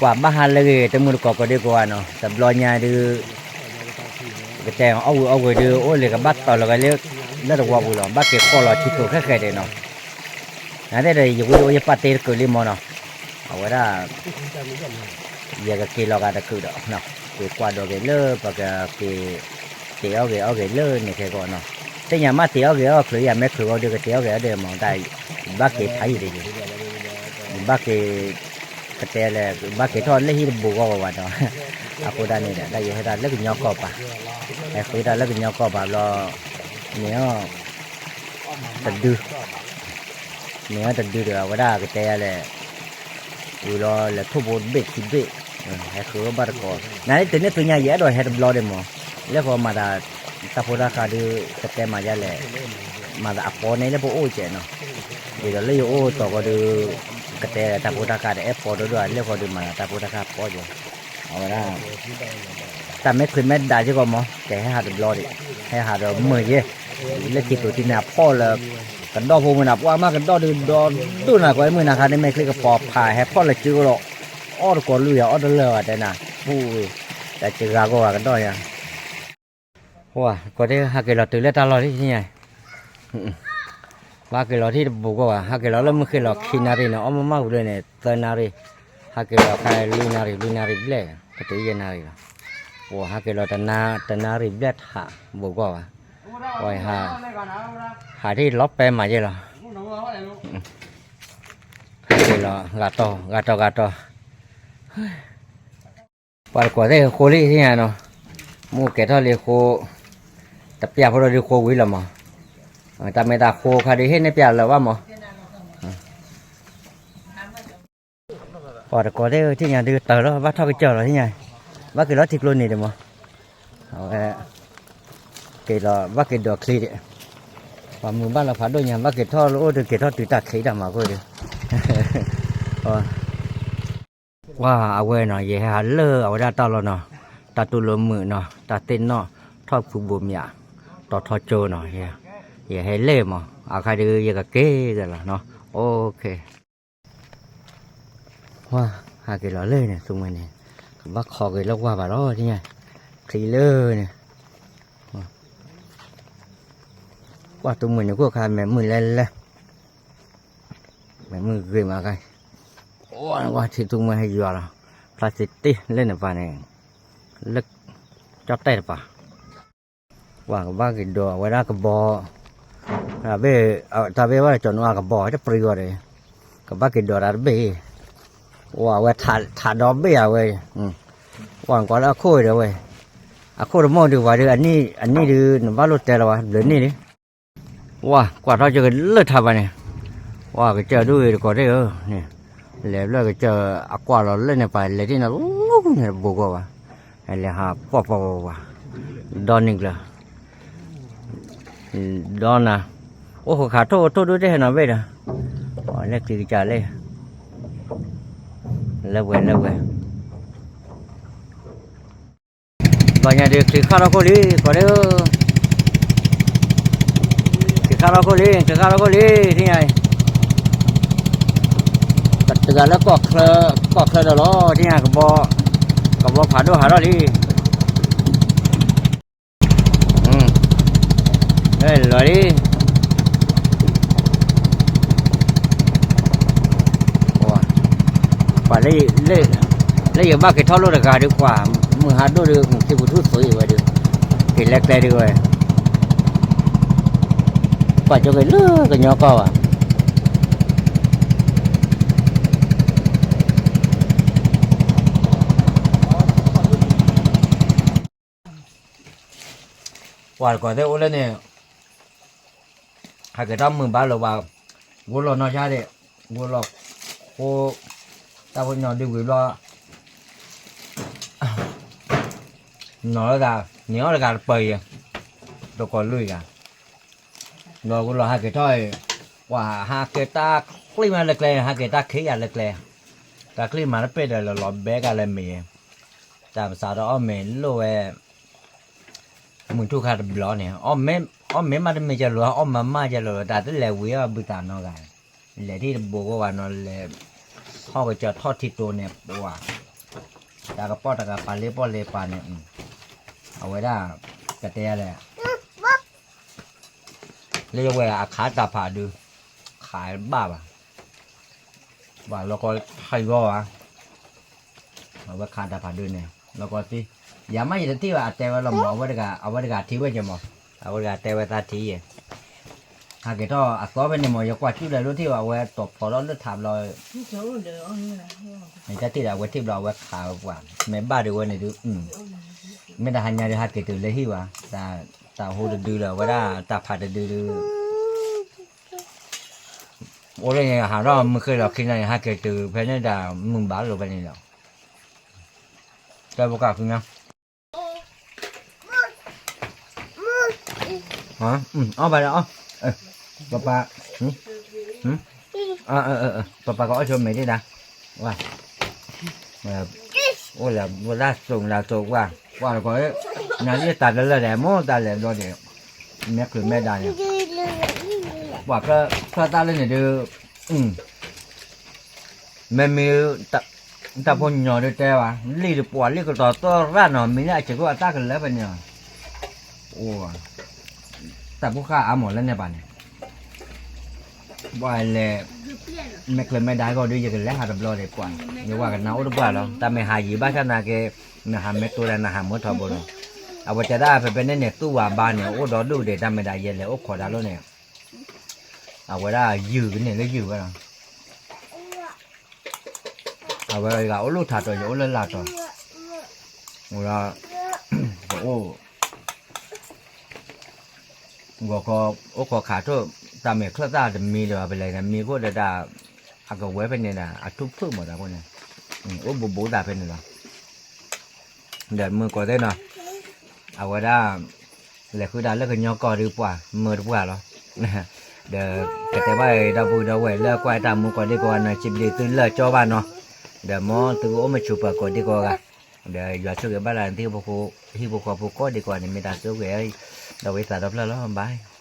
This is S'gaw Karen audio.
ပှၤဘၣ်ဟးလၢဂ့ၤ တမုၢ်တကိးကိးဒံကိးဂၤနီၤ, တဘျီညါဒုး ကတဲအီၣ်ဝံၤအီၣ်ဝံၤဒုး အိၣ်လၢကဘၣ်တီၤလီၤဝဲလၢ လၢတဝီပူၤလီၤ, ဘၣ်က့ၤဃီၣ်လီၤထံကျိခဲဃဲဒဲးနီၤ, နတဲဒီး ယဝံၤအိၣ်ယပာ်တ့တကုာ်လံမၢ်နီၤ, အဝဲဒၣ် ယကက့ၤလီၤဂာ်တကုာ်ဒီး က့ၤကွၢ်ဒီးက့ၤလၢပကက့ၤ တ့ၤအီၣ်ဂ့ၤအီၣ်ဂ့ၤလၢန့ၣ်ခဲကီးနီၤ, သ့ၣ်ညါမ့ၢ်တ့ၤအီၣ်ဂ့ၤအီၣ်ချုးယၤ မ့ၢ်ချုးဂီၢ်ဒုးကတ့ၤအီၣ်ဂ့ၤအီၣ်ဒဲးမၢ်, တၢ်ဘၣ်က့ၤဖးယံာ်တယံာ်, ဘၣ်က့ၤ ကတဲလဲၣ် ဘၣ်က့ၤထီၣ်လၢဟံၣ်တဘူးဂီၢ်ဝဲဝဲဒီး, အဃိဒၣ်န့ၣ်ဒီး တၢ်ယဟဲဒၣ်လၢကညီကီၢ်ပၤ, ဟဲဃုဒၣ်လၢကညီကီၢ်ပၤဘျီ, န့ၣ်အီၤ တဒု န့ၣ်အီၤတဒုဒီး အဝဲဒၣ်ကတဲယၤလဲၣ်, ဝံၤလီၤလဲၤထိၣ်ဘိတဘ့ၣ်ခံဘ့ၣ်, ဟဲဃုဘၣ်တကိး, နၤလၢတုၤန့ၣ်သုညါယအဲၣ်ဒိးဟဲတဘျီဒဲးမၢ်, လၢဃီမၤသး တၢ်ဖိတၢ်ဃာ်ဒုး ကတဲမၤယၤလဲၣ်, မၤသးအပီန့ၣ်လၢပအိၣ်ကဲးနီၤ, ဒ်သိးလၢယအိၣ်တီၤဃီဒုး ကတဲတၢ်ဖိတၢ်ဃာ်ဒီး အဲၣ်ပီဒိၣ်ဒိၣ်လၢဃီဒုးမၤသးတၢ်ဖိတၢ်ဃာ်ပီကဲး, အဝဲဒၣ် တၢ်မ့ၢ်ချုးမ့ၢ်ဒးစ့ၢ်ကီးမၢ် ကဟဲဟးတဘျီဒံး, ဟဲဟးဒီးမုာ်ယဲ, လၢထံကျိထံန့ၣ်အဖီၣ်လၢ ကဒီၣ်ဖိမုၢ်နၤ ပှၢ်မးကဒီၣ်ဒုးဒီဒိၣ်နၤ ကွၢ်မုၢ်နၤခါန့ၣ် မ့ၢ်ချ့ကပီၤဖး ဟဲဖီၣ်လၢကၠိလီၤ, အီၣ်တကိးလွံၢ်ယၤ အီၣ်တလၢာ်ဘၣ်တဲနၤ, ပူၤ, တၢ်စှၤဂီၢ်ဂၤကဒီၣ်ယၤ ပှၤကိးဒဲး ဟးက့ၤလီၤတုၤလၢတၢ်လီၢ်လံ, ဘၣ်က့ၤလီၤထံၣ်တဘူးကီၢ်ဘၣ်, ဟးက့ၤလီၤလၢမုၢ်ဃ့လီၤခံနၣ်ရံၣ်န့ၣ် အီၣ်မးမးဝံၤလၢန့ၣ် သၢနၣ်ရံၣ်, ဟးက့ၤလီၤခါလွံၢ်နၣ်ရံၣ် လွံၢ်နၣ်ရံၣ်ဘျဲၣ်, ကတုၤယဲၢ်နၣ်ရံၣ်လီၤ, ပှၤဟးက့ၤလီၤတနၣ်ရံၣ်ဘျဲၣ်ထးဘူးကီၢ်ဘၣ်, ပှၤ ဟးထံၣ်လီၤပဲမးယဲလီၤ, ဟးက့ၤလီၤ ဂၤတီၤ ဂၤတီၤ ဂၤတီၤ ပှၤတကိးသ့ၣ်ဃိလံသ့ၣ်ညါနီၤ, မ့ၢ်ကဲထီၣ်လံဃိ, တပျၢ်ဖိဒီးဒုးဃိဝံၤလီၤမး, တၢ်မ့ၢ်တၢ်ဃိခါဒုးဟ့ၣ်န့ၢ်ပျၢ်လၢၤဘၣ်မး, ပှၤတကိးသ့ၣ်သ့ၣ်ညါဒုးတၢၤလီၤ ဘၣ်ထီၣ်ကစၢၢ်လီၤသ့ၣ်ညါ, ဘၣ်က့ၤလီၤထံကျိန့ၣ်ဒံးမး, အဝဲ က့ၤလီၤ ဘၣ်က့ၤဒိးချံဒံး, ပှၤမုာ်ဘၣ်လီၤဖးဒိၣ်ညါ ဘၣ်က့ၤထီၣ်လၢအိၣ်ဒုးက့ၤထီၣ်တုၤတၢ်ချံတၢ်မၤခိၣ်ဒုး ပှၤအဝဲနီၤ ယဟဲဟးလၢအဝဲဒၣ်တၢ်လီၢ်နီၤ, တၢ်တူၢ်လိာ်မုာ်နီၤ, တၢ်သ့ၣ်နီၣ်ထီၣ်ဖုဘိးမၠး, တီၤထီကၠိနီၤ, ယဟဲလဲၣ်မး အခါဒုးယကက့ၤကလီၤနီၤ, အိၣ်ခ့, ပှၤ ဟးက့ၤလီၤလၢန့ၣ် သူမှဲန့ၣ်, ကဘၣ်ခိးက့ၤလၢဝါဘၣ်လီၤ, ချံလၢန့ၣ်, ပှၤသူမှဲန့ၣ် ခိၣ်ခါမဲာ်မုာ်လဲၣ်လဲၣ် မ့ၢ်မုၢ်ဂ့ၤမးခါ, ဝါထံသူမှဲဟဲယွၤလီၤ, ဖျါသ့တ့ၢ်လၢန့ၣ်ပၤန့ၣ်, လၢ ကၠီၣ်တဲၣ်တပၤ, ဝါကဘၣ်က့ၤဒိးအဝဲဒၣ်ကဘီ, တၢ်ဘ့ၣ်ဝဲကၠီၣ်နူအကဘီတပှ့ၤဂီၤဒီး, ကဘၣ်က့ၤဒိးတၢ်တဘ့ၣ်, ဝါအဝဲထးဒီဘ့ၣ်အဝဲ, ဝါကွၢ်လၢအခိၣ်ဒီးဝဲ, အခိၣ်တမိၢ်ဒုးဝဲဒုး, အနံၣ်ဒုးနဘၣ်လိၣ်တဲလီၤဝဲ ဘျုးနံၣ်ဒုး ဝါကွၢ်ထီၣ်က့ၤလၢထးဘၣ်န့ၣ်, ဝါကစၢၢ်ဒိၣ်ဂ့ၤတကိးသ့ၣ်ဧၢ, လဲၤဘျၢၣ်ကစၢၢ်အကွၢ်လီၤလၢန့ၣ်ပၤ လဲၤထံၣ်န့ၣ်လီၤန့ၣ်တဘူးကီၢ်ဘၣ်, လဲၤဟးပှၢ်ပှၢ်ပှၢ်ပှၢ်, ဒီနံၤကျၢၤ, ဒီနၤ, အိၣ်ဃိခးထိၣ်ထိၣ်ဒိၣ်တဟဲနီၤဘ့ၣ်ဒီး, လဲၤချံကစၢ်လဲၣ်, လၢဝဲလၢဝဲ ဘၣ်ညါဒုးချံခါထီၣ်ခိၣ်လံ ကိးဒုး, ချံခါထီၣ်ခိၣ်လံ ချံခါထီၣ်ခိၣ်လံ သ့ၣ်ညါအံၤ, တဂၤလၢကီၢ်ချၢ, ကီၢ်ချၢဒီးလီၤ သ့ၣ်ညါ ကဘီ, ကဘီဖးဒိၣ်ဟးထီၣ်လံ, လီၤလံ ပှၤလၢ လၢယဘၣ်က့ၤထီၣ်လိၣ်တဂၤဒုး ပှၤမုၢ်ဟးဒိၣ်ဒုး မုၢ်ထံပူၤထူၣ်သွံးဝဲဒုး, က့ၤလဲၤကျဲဒုးဝဲ, ပှၤကၠိက့ၤလၢကညီကီၢ်ဘၣ်. ပှၤတကိးသ့ၣ်အိၣ်လၢန့ၣ်, ဟဲက့ၤထီၣ်မုာ်ဘၣ်လၢၤဘၣ်, ဂိၢ်လီၤနီၢ်ဆါဒံး, ဂိၢ်လီၤဃိ, တၢ်ဖိညီဒုးဝံၤဘျီ, နီၤလၢသး, န့ၢ်အီၣ်တဂၤတပၢၤယဲ, တကိးလွံၢ်ဂၤ, ဒီးဂိၢ်လီၤဟဲက့ၤထီၣ်, ပှၤဟးက့ၤတၢ်ချံမးလၢကျဲ, ဟဲက့ၤတၢ်ချံယၤလၢကျဲ, တၢ်ချံမၤတပ့ၢ်ဒီးလီၤလီၤဘဲကလၢမ့ၢ်, တၢ်မစးဒီးအီၣ်မ့ၤလိၣ်ဝဲ မုၢ်ထူၣ်ခါတဘျီန့ၣ်, အီၣ်မ့ၤမးတမ့ၢ်ကလီၤ, အီၣ်မၤမၢ်ကလီၤ, တၢ်တလဲၤဝံၤအီၣ်ဘုသးနီတဂၤ, လဲၤထံၣ်တဘိးဂီၢ်ဘၣ်နီၤ, လဲၤထီၣ်ကစၢၢ်ထီၣ်ထံတိၤန့ၣ်, ပှၤ တၢ်ကပီၣ်တဂၤပာ်လ့ပီၣ်လ့ပာ်န့ၣ်, အဝဲဒၣ် ကတဲလဲၣ်, လၢယဝဲအခးတၢ်ဖးဒုး, ခးဘၣ်ဘၣ်, ဘၣ်လီၤကီဟးဂီၤဘၣ်, အဝဲခးတၢ်ဖးဒုးန့ၣ် လီၤကီသံ, ယၤမ့ၢ်ယတထံၣ်ဘၣ်အတဲဝဲလီၤမး, အဝဲတဂၤ အဝဲတဂၤထံၣ်ဝဲက့ၤမး, အဝဲတဂၤတဲဝဲသးထံၣ်ယဲၢ်, ဟးက့ၤထီၣ်အသီဖဲန့ၣ်မး ယကွၢ်ကၠူလဲၤလိထံၣ်ဘၣ် အဝဲတီၢ်ဖျိးထီၣ်လၢထးဘျီ ယတထံၣ်ဒီးအဝဲထံၣ်ဘျီ အဝဲခးဝဲပှၤ မ့ၢ်ဘၣ်ဒုးဝဲန့ၣ်ဒုး, မ့ၢ်တဟါညါဒုးဟးက့ၤတုၤလၢဟံၣ်ဘၣ်, တၢ်ဟူတဒုလၢၤ အဝဲဒၣ်တၢ်ဖးတဒုဒုး, အိၣ်လၢန့ၣ်ဟးထီၣ်မုၢ်ဃ့လီၤခံနၤန့ၣ် ဟးက့ၤတုၤဖဲန့ၣ်ဒၣ်မုၢ်ဘၣ်လိာ်ဖဲန့ၣ်ဒီး, တၢ်ဖိကၢ်ဖုညါ အီၣ်ဘၣ်ဒီးအီၣ်, ပပၢ်, ပပၢ်ကအီၣ်ဆိမဲာ်ဒံးဒၣ်, အိၣ်လၢဝဲဒၣ်စိၤလၢစိၤကွၢ်, ကွၢ်တကီး, နၤလၢတၢ်တလၢာ်ဒီး မိၢ်တၢ်လဲၤဘျီန့ၣ်, မဲာ်ချံမဲာ်ဒါန့ၣ်, ပှၤချၢသၣ်လၢန့ၣ်ဒုး, မ့မ့ၢ် တၢ်ဖိညီဒုးတဲဘၣ် လံၣ်တပှၢ်လံၣ်ကတီၤသီရၣ်နီၤ မံၤလၢအစ့ၢ်ကီးအတၢ်ကလၢာ်ဖဲန့ၣ်, တၢ်ဖိဃၢ်အါမးလၢန့ၣ်ဘၣ်န့ၣ်, ပှၤလဲၤ မဲာ်ချံမဲာ်ဒါဂီၢ်ဒုး ယကလဲၤဟးတဘျီဒံးပှၤ, ယဝဲကနၣ်အိၣ်တပှၢ်လီၤ တၢ်မ့ၢ်ဟးယံၤဘၣ်ဆၣ်နာ်က့, နဟးမ့ၢ်တိၤဒီးနဟးမုာ်ထီဘိလီၤ, အဝဲတဲဒၣ်ဖဲဖဲန့ၣ်န့ၣ် သူၣ်ဝဲဘါန့ၣ် အိၣ်ဒီဒူၣ်ဒံး တၢ်မ့ၢ်ဒၣ်ယဲလဲၤအိၣ်ခိးတၢ်လီၤန့ၣ်, အဝဲဒၣ်ယုၢ်ကန့ၢ်လၢယုၢ်ဝဲလီၤ, အဝဲဂၤအိၣ်လၢထးတီၤ ယအိၣ်လၢလာ်တီၤ, ဒီး ပအိၣ် ဂီၤခီ အိၣ်ခိးခးထိၣ်, တၢ်မဲာ်ချံသၣ်တမံၤလၢၤဘၣ် ပလဲၤန့ၣ် မံၤခိၣ်ဒီးတၢ် အကဝဲဖဲန့ၣ်ဒၣ် အထူၣ်ဖုၣ်မးတၢ်အဃိန့ၣ်, အိၣ်ဘူးဘူးတၢ်ဖဲန့ၣ်လီၤ, ဒီးမုၢ်ကီၢ်သ့ၣ်နီၤ, အဝဲဒၣ် လဲၤဃုဒၣ်လၢကညီကီၢ်ဒုးပှၤ မုာ်တပှၢ်လီၤ, ဒီးကတဲဘၣ်ဒီပုၢ်ဒီဝဲၢ်လၢကွၢ်တၢ်မူကိးဒံကိးဂၤနီၤ စံးဘျုးသုလၢကၠီဘၣ်နီၤ, ဒီးမ်သုကအိၣ်မုာ်ဆိးပၢၤကိးဒံကိးဂၤ, ဒီးယွၤဆိၣ်ဂ့ၤဘၣ်လၢသုဟံၣ်ဖိဃီဖိကိးဒံကိးဂၤန့ၣ် မ့ၢ်တၢ်ဆိၣ်ဂ့ၤ, ဒီးဝံသးဒီဖျၢၣ်လီၤ bye.